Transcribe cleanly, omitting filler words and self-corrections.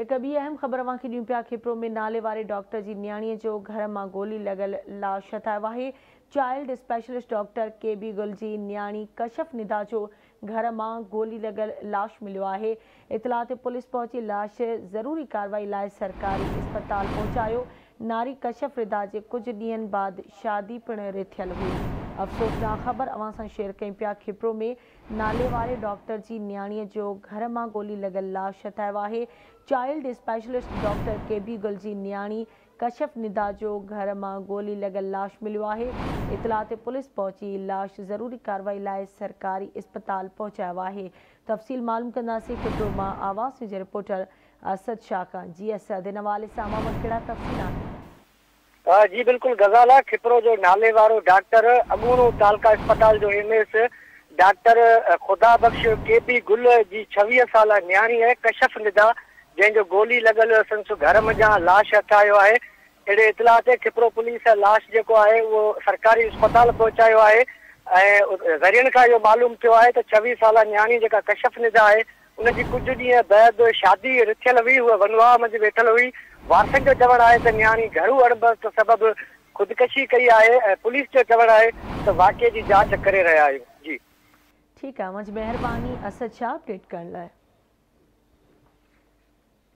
هڪ ٻي اهم خبر اوهان کي ڏيون پيا، کپرو ۾ نالي واري ڊاڪٽر جي نياڻيء جو گهر مان گولي لڳل لاش هٿ آيو آهي. Child specialist doctor K B Gul جي نياڻي ڪشف ندا جو گهر مان گولي لڳل لاش مليو آهي. اطلاع تي پوليس پهچي لاش ضروري ڪارروائي لاء سرڪاري اسپتال پهچايو. ناري ڪشف ردا جي ڪجهه ڏينهن بعد شادي پڻ رٿيل هئي. افسوسناڪ خبر اوهان سان شيئر ڪيون پيا، کپرو ۾ ناليواري ڊاڪٽر جي نياڻيء جو گهر مان گولي لڳل لاش هٿ آيو آهي. Child specialist doctor K B Gul جي نياڻي ڪشف ندا جو گهر مان گولي لڳل لاش مليو آهي. اطلاع تي پوليس پهچي لاش ضروري ڪارروائي لاء سرڪاري اسپتال پهچايو آهي. تفصيل معلوم ڪنداسين کپرو مان آواز نيوز جي رپورٽر اسد شاهه کان. جي اسد ان حوالي سان اوهان وٽ ڪهڙا تفصيل آهن؟ جي بلڪل غزالا کپرو جو نالي وارو ڊاڪٽر اڳوڻو تعلقه اسپتال جو M S doctor Khuda Bakhsh K B Gul جي 26 سالا نياڻي ڪشف ندا جنهن جو گولي لڳل سندس گهر منجهان لاش هٿ آيو آهي اهڙي اطلاع تي کپرو پوليس لاش جيڪو آهي اهو سرڪاري اسپتال پهچايو آهي ۽ ذريعن کان اهو معلوم ٿيو آهي ته 26 سالا نياڻي جيڪا ڪشف ندا آهي ان جي ڪجهه ڏينهن بعد شادي رٿيل هئي، هوء ونواهه منجهه ويٺل هئي. وارثن جو چوڻ آهي ته نياڻي گهرو اڻبڻت سبب خودڪشي ڪئي آهي ۽ پوليس جو چوڻ آهي ته واقعي جي جاچ ڪري رهيا آهيون. جي. ٺيڪ آهي اوهان جي مهرباني اسد شاهه اپڊيٽ ڪرڻ لاء.